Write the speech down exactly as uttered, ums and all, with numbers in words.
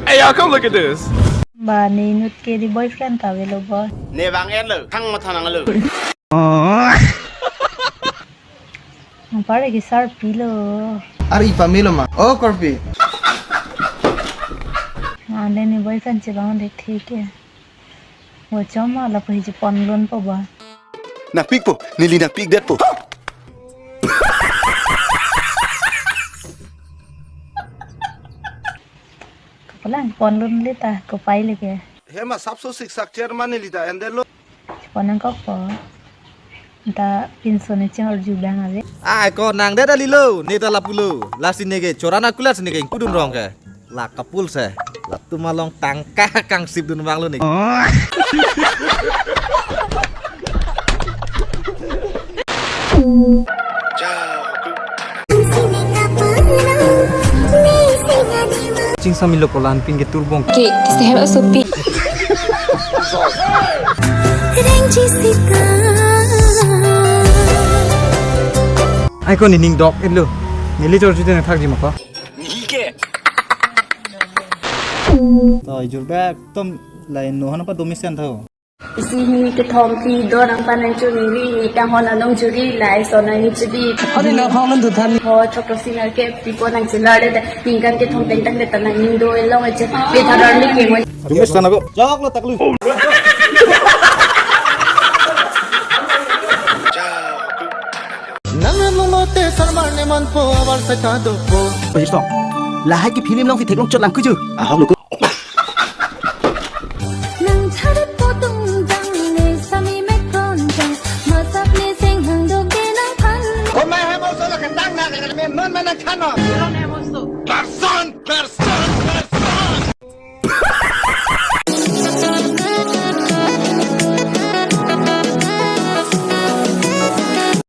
Hey, y'all, come look at this. Ba ne inut ke di boyfriend ta avelo ba. Ne bang-etlo, thang matha nanglo. Nangpar ke sar pilo. Ari pamelo ma. Oh, korpi. Ande ne boyfriend chevang de thik ke. Wo choma lapu hi cheponlonpo ba. Nangpikpo, neli nangpikdetpo. Kapalang ponlonle ta, kopai le ke. He ma sapso siksak chairman neli ta endetlo. Ponang kokpo. Ta pinso ne cheng arju bang ave. Ai ko nangdet alilo, ne ta lapulo. Lasi ne ke chorana kulat ne ke ingpudun rong ke. La kapul se. Latum along tangka kangsipdun vanglo ne. Chingsamilo polan pin ke turbong. Ke, seher asopi. Ai ko nining dok elo. Neli chor chute na thak ji mako. To jur bag tom lai no hana pa domi sen tho. Isi hini kethom pi do nangpanangchun neli, neli kanghon anong juri lai so nangchidi. Ani na phone tu than. Ho chokro singer ke pipo nangchelar le da, ningkan kethom pengtang de ta nangning do elong ache. Pe tharar le ke mo. Jumpa sana ko. Jawab lo taklu. Nang ram long lote sarmar ne manpo abar sa ta dopo. Pajir song. Lahai ke film alongsi theklong chot lang kuju. Ahok lo ko.